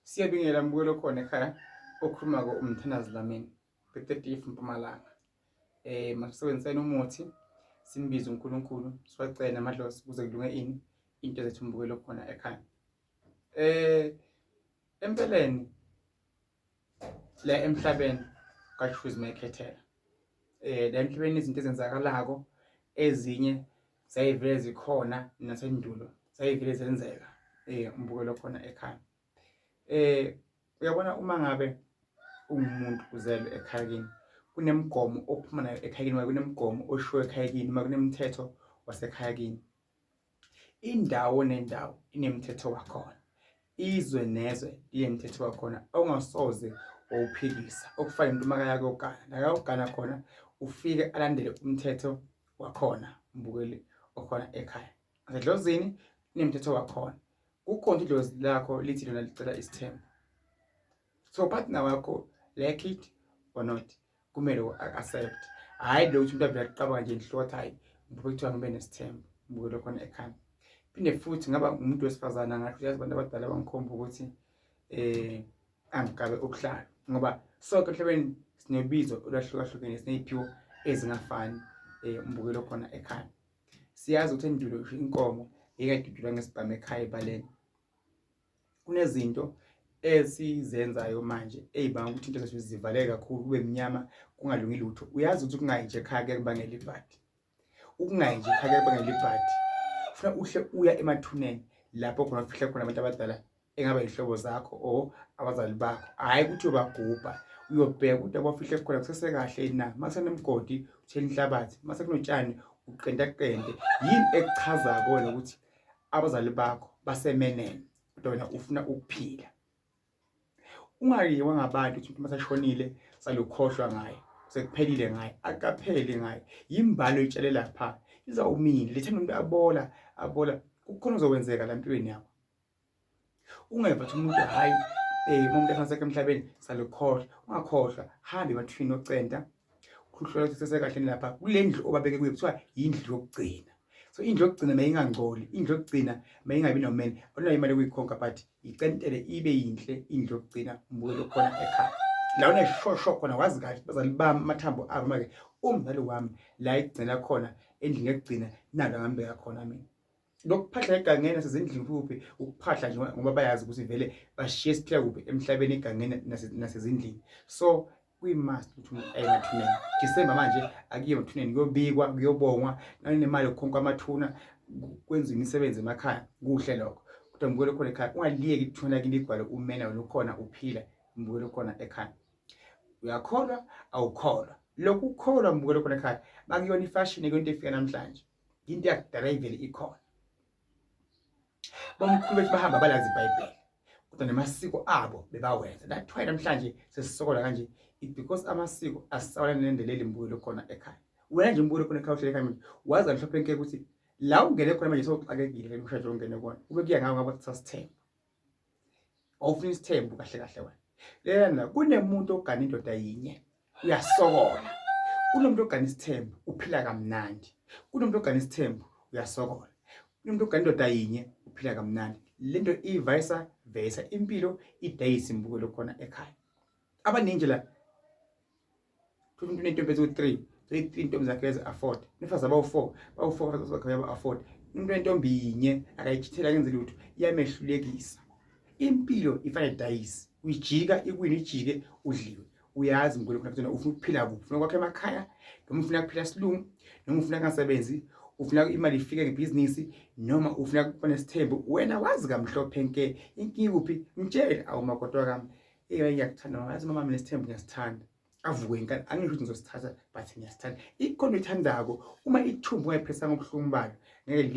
Siyabingelela mbukelo khona ekhaya okhulumako uMthandazi Dlamini P30 Mpumalanga. Masisebenziseni umuthi simbize uNkulunkulu siwacele namadlozi ukuze kulunge ini into zethu mbukelo khona ekhaya. Empeleni la emhlabeni kachoose mayikhethela. La emhlabeni izinto ezenzakalako ezinye zayivele zikhona nasendulo zayivele zenzeka umbukelo khona ekhaya. Uyabona uma ngabe ungumuntu uzelwe ekhaya kini kunemigomo ophuma nayo ekhaya kini, kunemigomo oshiwo ekhaya kini, uma kunemithetho wasekhaya kini. Indawo nendawo inemithetho wakhona, izwe nezwe linemithetho wakhona ongasoze wawuphikisa. Okufana nomuntu makaya kuyogana, la kayogana khona ufike alandele umthetho wakhona mbukeli okhona ekhaya. Ngasedlozini kunemithetho wakhona. Kukhona idlozi lakho lithi lona licela isithembu. So partner wakho like it or not kumele u-accept. Hhayi lo ukuthi umuntu avele aqabanga nje inhloko athi hhayi ngiphuphe kuthiwa ngibe nesithembu mbukelo khona ekhaya. Phinde futhi ngaba umuntu wesifazane angasho yazi abantu abadala bangikhomba ukuthi angigabe ubuhlalo ngoba sonke emhlabeni sinobizo olwahlukahlukene siney'phiwo ezingafani umbukelo khona ekhaya. Siyazi ukuthi endulo inkomo yayingadudulwa ngesibhamu ekhaya ebaleni. Kunezinto esizenzayo manje ey'banga ukuthi into zethu zivaleke kakhulu kube mnyama kungalungi lutho. Uyazi ukuthi ukungayi nje ekhaya kuyakubangela ibhadi. Ukungayi nje ekhaya kuyakubangela ibhadi. Funa uhle uya emathuneni lapho khona kufihle khona abantu abadala engaba yihlobo zakho or abazali bakho. Hhayi ukuthi uyobagubha, uyobheka ukuthi abafihle khona kusesekahle na. Mase kunemigodi uthela inhlabathi, mase kunotshani uqentaqente. Yini ekuchazako wena ukuthi abazali bakho basemenene kodwa wena ufuna ukuphila? Ungayiwa ngabantu ukuthi umuntu maseshonile salukhohlwa ngaye, sekuphelile ngaye. Akapheli ngaye, yimbalo itshele lapha izawumile lethanda umuntu abola abola, kukhona ozokwenzeka la empilweni yakho. Ungeva ukuthi umuntu hhayi uma umuntu esansekho emhlabeni salukhohlwa. Ungakhohlwa, hamba emathuneni ocenta uhlola ukuthi sesekahle lapha kule ndlu obabeke kuyo kuthiwa yindlu yokugcina. So indlu yokugcina mayingangcoli, indlu yokugcina mayingabi nomene. Awunayo imali yokuyikhonka but icentele ibe yinhle indlu yokugcina umbukelo khona ekhaya. La uneshosho khona wazi kahle bazali bami amathambo abo make umzali wami la igcina khona endlini yokugcina nalo ngambeka khona mina. Lokuphahla egangeni nasezindlini kuphi ukuphahla nje ngoba bayazi ukuthi vele bashiye siphila kuphi emhlabeni egangeni nasezindlini. So kuyi-must ukuthi umuntu aye emathuneni. December manje akuyiwe emathuneni kuyobikwa kuyobongwa nanemali yokukhonka amathuna kwenziwa imisebenzi emakhaya kuhle lokho. Kodwa mbukelo khona ekhaya ungaliyeki ithuna lakini ligcwale umena wena ukhona uphila mbukelo khona ekhaya. Uyakholwa awukholwa. Lokhu ukukholwa mbukelo khona ekhaya bakuyona ifashion kuyinto efika namhlanje. Into yakudala ivele ikhona. Bomkhulu bethu bahamba balazi iBhayibheli kodwa namasiko abo bebawenza. That's why namhlanje sesisokola kanje it because amasiko asawalandeleli mbukelo khona ekhaya. Wena nje mbukelo khona ekhaya uhlele ekhaya manje wazi mhlophe nke ukuthi la ungene khona manje sewuxakekile le mshado ongene kona. Ube kuya ngawo ngabe sasithemba. Awufuna isithembu kahle kahle wena. Lena kunemuntu ogana indoda yinye uyasokola. Kunomuntu ogana isithembu uphila kamnandi. Kunomuntu ogana isithembu uyasokola. Kunomuntu ogana indoda yinye uphila kamnandi. Lento i-vice versa impilo idayisa imbukelo khona ekhaya. Abaningi la umuntu unentombi eziwu-3 three intombi zakhe uyazi-afford umfazi abawu-4 bawu-4 abafazi bakhe uyaba-afford umuntu wentombi yinye akayichithela akenzi lutho iyamehlulekisa impilo ifana nedayisi uyijika ikwini ijike udliwe uyazi mkhulu khona kuthina ufuna ukuphila kuphi ufuna kwakhe emakhaya noma ufuna kuphila silungu noma ufuna kungasebenzi ufuna imali ifike ngebhizinisi noma ufuna kuba nesithembu wena wazi kamhlophe nke inkinga kuphi mtshele awu makoti wakami eyi ngiyakuthanda mama yazi mama mina isithembu ngiyasithanda avuke inkani angisho ukuthi ngizosithatha but ngiyasithanda ikhona oyithandako uma ithumbu ungayiphetha ngobuhlungu bayo ngeke liye.